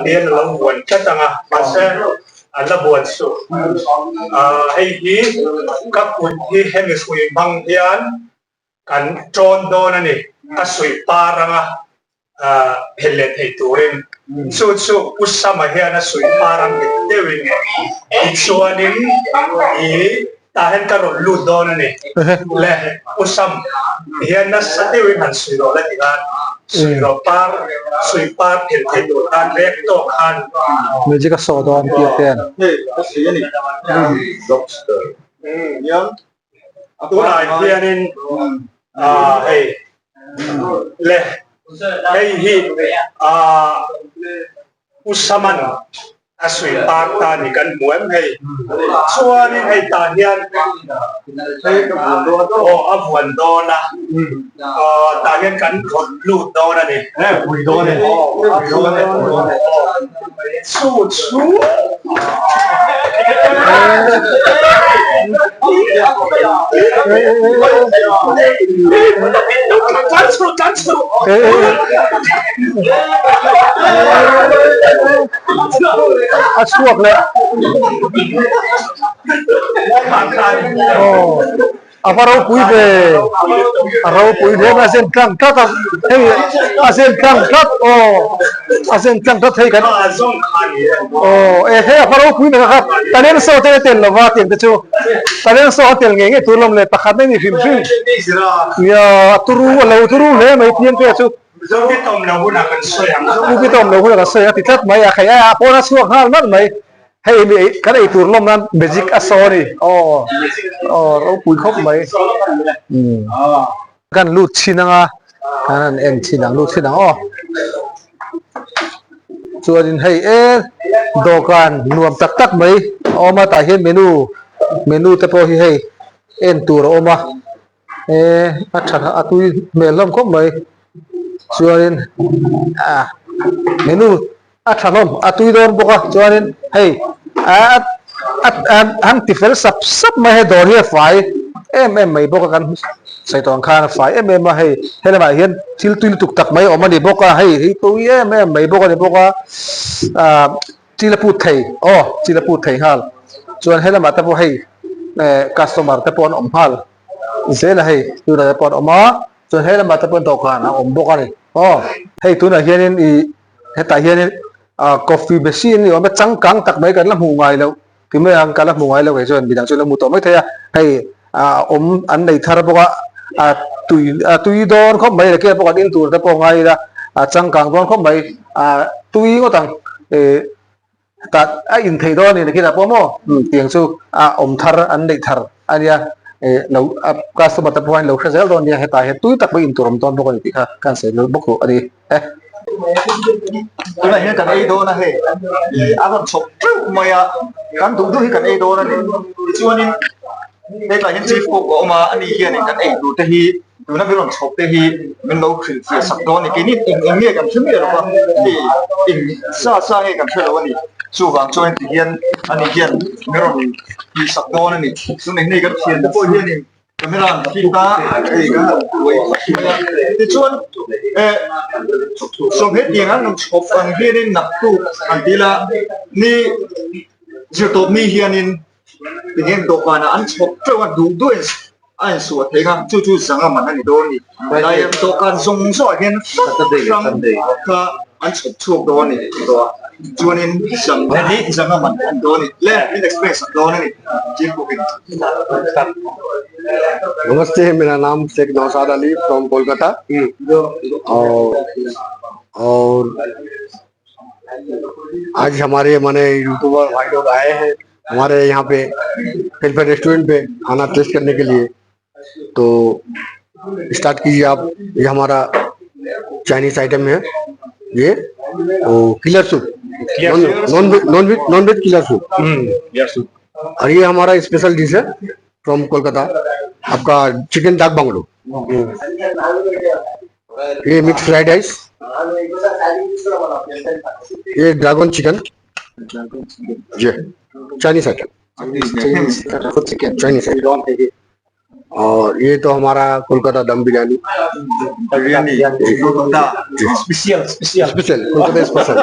Tian a lo vuan tlat ang a, mahse a la vuan suh. Hei hi ka kut hi hemi hrui hmang hian kan ṭawn dawn a ni, a suih par anga phelh leh thei turin. Chu chu Pu Sama hian a suih par ang nghet deuhin tichuanin i tah hian ka rawn lut dawn a ni. Le Pu Sam hian nasa deuhin han suih rawh la ti khan suih rawh par suih par phelh thei tur khan rek tawk khan. Magic a saw dawn tih a ten. Tunah hianin hei le hei hi Pu Saman a suih par ta ni kan hmu em hei chuanin hei tah hian aw a vuan dawn a tah hian kan rawn lut dawn a ni Chu chu A chhuak leh aw a va ropui ve a ropui hle mai a zen tlang tlat a hei a zen tlang tlat aw a zen tlang tlat hei kan aw e hei a va ropui mai kha talent show te tel lova tiang te chu talent show a tel ngei ngei tur lawm le pakhat na ni hrim hrim nia a turu a lo turu hle mai tiang te chu Pu Pitawm lo hunah kan sawi ang a ti tlat mai a hei a pawn a chhuak nghal nalh mai. Hei mi ei kan ei tur lawm nan magic a saw a ni aw aw ropui khawp mai umm kan lut chhin anga kan han en chhin ang lut chhin ang aw chuanin hei e dawhkan nuam tak tak mai a awm a tah hian menu menu te pawh hi hei en tur a awm a e a tha a tui hmel hlawm khawp mai chuanin ah menu. A tha hlawm, a tui dawn bawk a, chuanin hei a han ti fel sap sap mai hei dawr hi a fai em em mai bawk a, kan sawi tawh ang khan a fai em em a, hei helamah hian thil tui lutuk tak mai a awm a ni bawk a, hei hi tui em em mai bawk a ni bawk a, ah chil a put thei aw chil a put thei nghal, chuan helamah te pawh hei eh customer te pawh an awm nghal zel a hei tunah te pawh an awm a, chuan helamah te pawh dawhkan a awm bawk a ni aw hei tunah hianin ih. Hetah hianin ah coffee machine ni awm a changkang tak mai kan la hmuh ngai loh ti mai ang ka la hmu ngai lo kei chuan midang chu an la hmu tawh mai thei a hei ah awm an nei thar bawk a ah tui ah tui dawn khawp mai leh keng pawh kan in tur te pawh ngai ila ah changkang dawn khawp mai ah tui ngawt ang ih tah a in theih dawn a ni nakinah pawh maw tiang chu a awm thar an neih thar a nia ih lo a customer te pawh hian lo hre zel dawn nia hetah hian tui tak mai in tur awm dawn bawk a ni tih kha ka han sawi lul bawk duh a ni e. Tunah hian kan ei dawn a hei a rawn chhawp teuh mai a kan duh duh hi kan ei dawn a ni tichuanin hetlai hian chief cook a awm a ani hianin kan ei tur te hi tuna min rawn chhawp te hi min lo hrilh fiah sak dawn a ni keini eng eng nge kan hre miah lo va hei eng sa sa nge kan hre lo a ni chuvang chuan ti hian ani hian min rawn tih sak dawn a ni tunah hian hei kan thiante pawh hianin camera an fit a hei kan han buai mai a tichuan eh sawmheh tiang an rawn chhawp ang hianin naktuk an ti la ni zirtawp mi hianin Tinge dawhkanah an chhawp teuh a, duh duh a insuah theih ang, chu chu zanga man a ni dawn a ni. Helai dawhkan zawng zawngah hian hrang hrang kha an chhawp chhuak dawn a ni tih tawh a, chuanin zanga man a ni dawn a ni. Le min explain sak dawn a ni Chief Cook-in. नमस्ते मेरा नाम शेख नौशाद Ali from Kolkata और और आज हमारे माने यूट्यूबर भाई लोग आए हैं हमारे यहाँ पे वेलफेयर रेस्टोरेंट पे खाना टेस्ट करने के लिए तो स्टार्ट कीजिए आप ये हमारा चाइनीज आइटम है ये वो killer soup non veg non veg non veg killer soup और ये हमारा स्पेशल डिश है फ्रॉम कोलकाता आपका चिकन डाक बंगलो ये mix fried rice ये ड्रैगन चिकन जी Chinese item Chinese item और ये तो हमारा कोलकाता दम biryani Biryani, Kolkata, special, special. Special Kolkata special.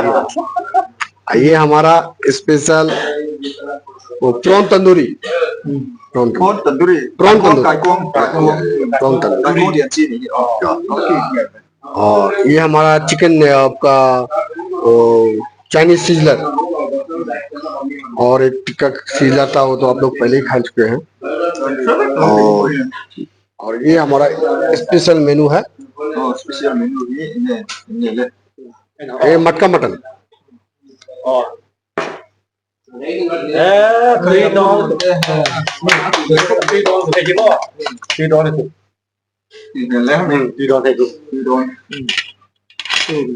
ये हमारा स्पेशल वो prawn tandoori prawn Prawn tandoori Prawn tandoori. Kaikuang kaikuang prawn tandoori kaikuang lian chi ni hi aw और ये हमारा चिकन है आपका वो चाइनीज सिजलर और एक टिक्का सिजलर था वो तो आप लोग पहले ही खा चुके हैं और और ये हमारा स्पेशल मेनू है aw special menu hi enge enge le ये मटका mutton tui dawn tui dawn hei hi maw tui dawn hi enge le tui dawn hei chu tui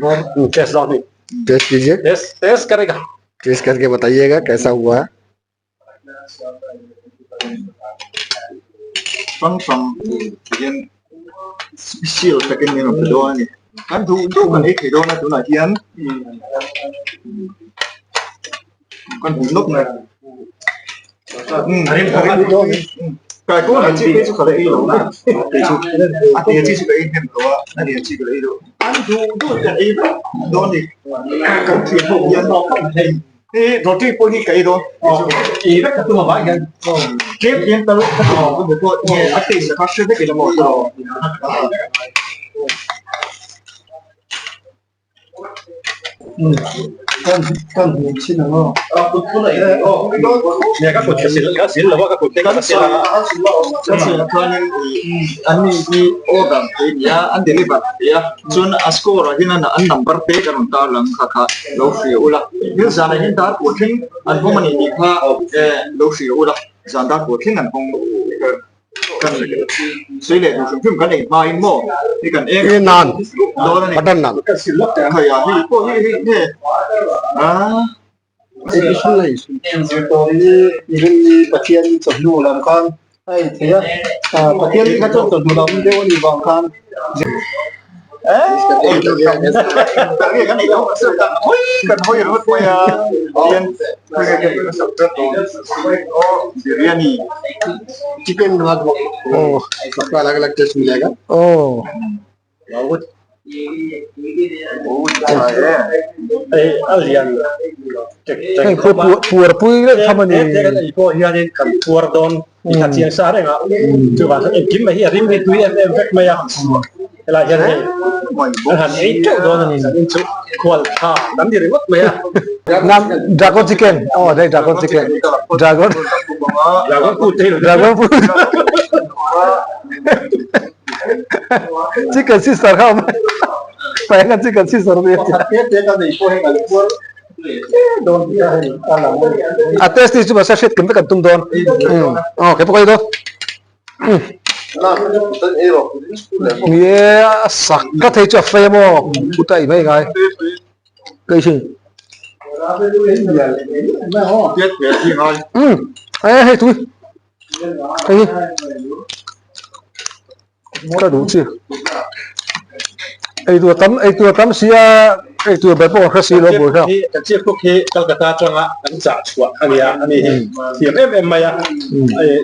dawn test dawn hi test कीजिए test test karega test करके बताइएगा कैसा हुआ है hrang hrang hian special takin min rawn pe dawn a ni kan duh duh kan ei thei dawn a tunah hian kan hmu nawk mai kaikuang lian chi phei chu ka la ei lo a kei chu a tia chi chu ka ei hnem lo a a lian chi ka la ei lo an duh duh kan ei vek dawn a ni kan thian pawh hian Hei roti pawh hi ka ei dawn ei vek ka tum avang hian tlem hian tal ka tum ang emaw pawh nge a taste kha hre vek ila maw Kan sawi ang khanin an ni hi order thei a ni a an deliver thei a chuan a score ah hian an number te kan rawn tar lang kha kha lo hria ula thil zanah hian dar pawh thleng an hawng a ni tih kha lo hria ula zan dar pawh thleng an hawng kan sawi leh duh hrim hrim kan ei hma in maw hei kan eng Hei naan dawn a ni butter naan hei a hei pawh hi hei nge a Zirtawrni Pathian chawhnu lam khan a ei thei a, Pathian kha chuan chawhnu lam deuh a nih vang khan. Chicken सबका अलग अलग test मिलेगा aw. Hei pawh puar pui reng tham a ni. Hei pawh hianin kan puar dawn tih kha chiang sa reng a, chuvang chuan engkim mai hi a rim hi tui em em vek mai a, helai hian hei an han ei teuh dawn a ni zanin chu khual tha kan ni ringawt mai a. Nam dragon chicken aw hei dragon chicken dragon dragon food te hi dragon food Chicken sister kha awm paeng a chicken sister nia a tasty chu mahse hriat kim vek an tum dawn aw kei pawh ka ei dawn ni e a sak ka thei chu a fei a maw puta ei mai ngai ka ei thin e hei tui. Hei ka duh chi ei tur tam ei tur tam sia ei tur ber pawh ka hre si lo bur kha kan chief cook hi Kolkata atanga an chah chhuah a nia a ni hi thiam em em mai a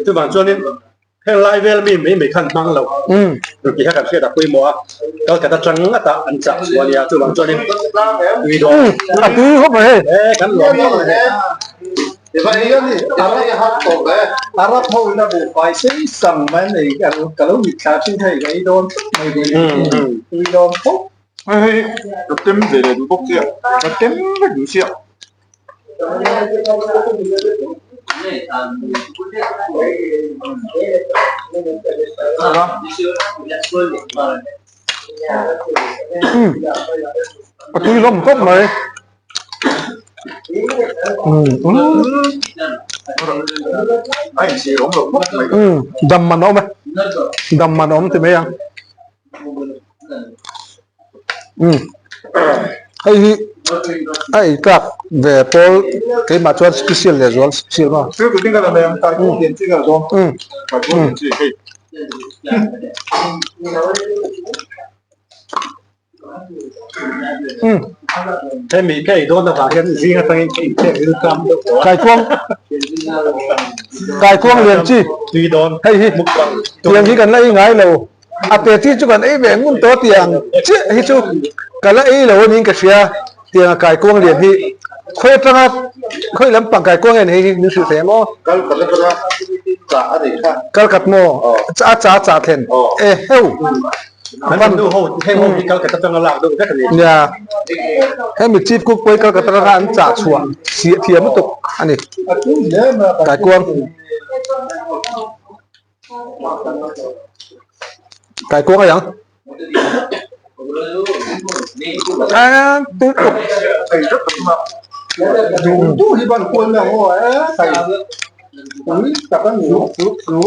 chuvang chuanin heng lai vel mi mai mai khan hmang lo ti kha kan hriat a pawimawh a Kolkata atang ngata an chah chhuah a nia chuvang chuanin tui dawn a tui khawp mai hei e kan lawm khawp mai hei. Arab ho in a buhfai sei sang mai an ei ka lo mitthla thin thei ka ei dawn tlat mai tui dawn khawp. Hei hei ka tem ve leh duh bawk chiah ka tem vek duh chiah. A tui hlawm khawp mai. Dam man a awm e dam man a awm ti mai ang hei hi a ei tlak ve pawl keimah chuan special leh zual special maw. Hemi ka ei dawn avang hian zing atangin ka inkhel rilru tam deuh tawh a. Kaikuang Kaikuang lian chi tui dawn hei hi mukbang tiang hi kan la ei ngai lo a pe chi chu kan ei ve ngun tawh tiang chiah hi chu ka la ei lo aniin ka hria. Tianga kaikuang lian hi khawi atanga khawi lampang kaikuang nge ni hei hi min hrilh thei em aw? Kalkat atanga chah a nih kha. Kalkat maw? A chah a chah thlen e heu. An nu ho heng ho hi Kalkat atanga lak deuh vek a ni. Nia hemi chief cook pawh hi Kalkat atanga an chah chhuah thiam lutuk a ni. Kaikuang. Kaikuang a yang.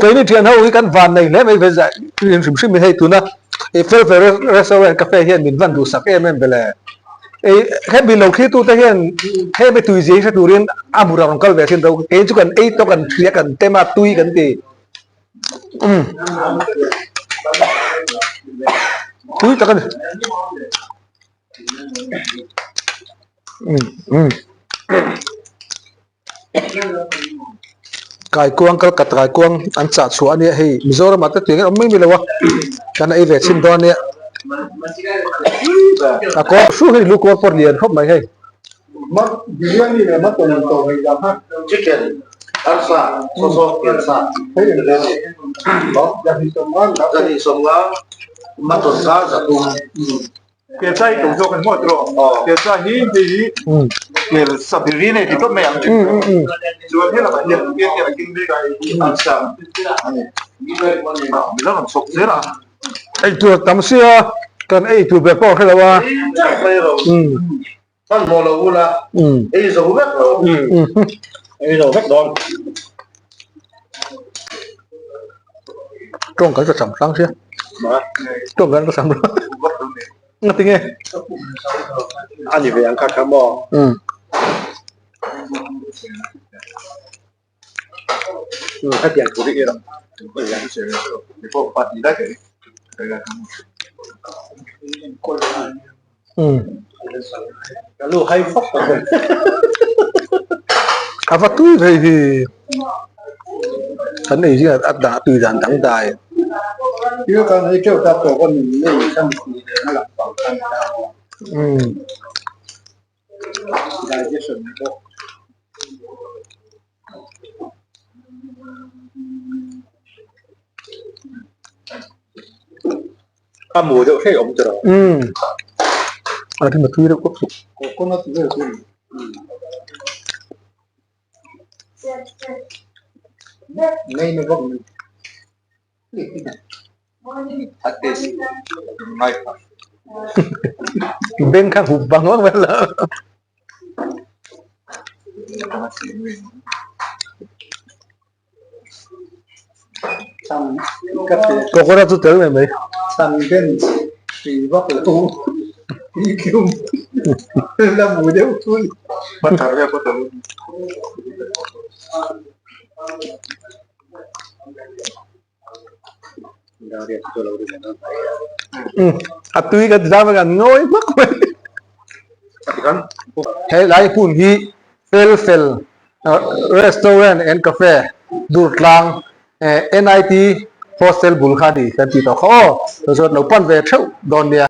Keini thian ho hi kan van nei hle mai ve zai hrim hrim in hei tuna i fel fel restaurant cafe hian min van duhsak em em vele. Ei hemi lo thlir tute hian hemi tui zia hi hre turin a hmur a rawn kal ve thin tho kei chu kan ei tawh kan hria kan tem a tui kan ti umm tui tak a ni umm umm. Kaikuang Kalkat kaikuang an chah chhuah a nia hei Mizoram ah te tui ang awm mai mai lo a kan ei ve chhin dawn a nia a kawr hru hei lu kawr pawh lian khawp mai hei. Kelsa hi to zawk an hmuat rawh. Kelsa hi hei hi kel sabiri nei ti tawp mai ang. Chuan he lakah hian kel hian a keng mek a hei hi arsa a ni. Mila rawn chhawk zel a. Ei tur tam sia kan ei tur ber pawh a hre lo a. Hmanhmawh lo ula ei zo vek lo. Ei zo vek dawn. Tawng kan ka sam hrang sia. Tawng kan ka sam hrang. Nga tinge? Ani ve ang kha kha maw? Hetiang tur hi i rawn Ka lu hai fak ta ber. A va tui thei hi. Kan ei zingah a dah tui dan dang dai. Umm. A mu deuh hreh awm tawh. Umm. A rim a tui deuh khawp chu. Beng kha hup bang vak vel lo. Coconut chu tel mai mai. A tui kan zam a kan ngawi hmak mai. He lai hmun hi fel fel restaurant and cafe Durtlang NIT hostel bul kha a ni kan tih tawh kha aw. Chuan lo pan ve theuh dawn nia.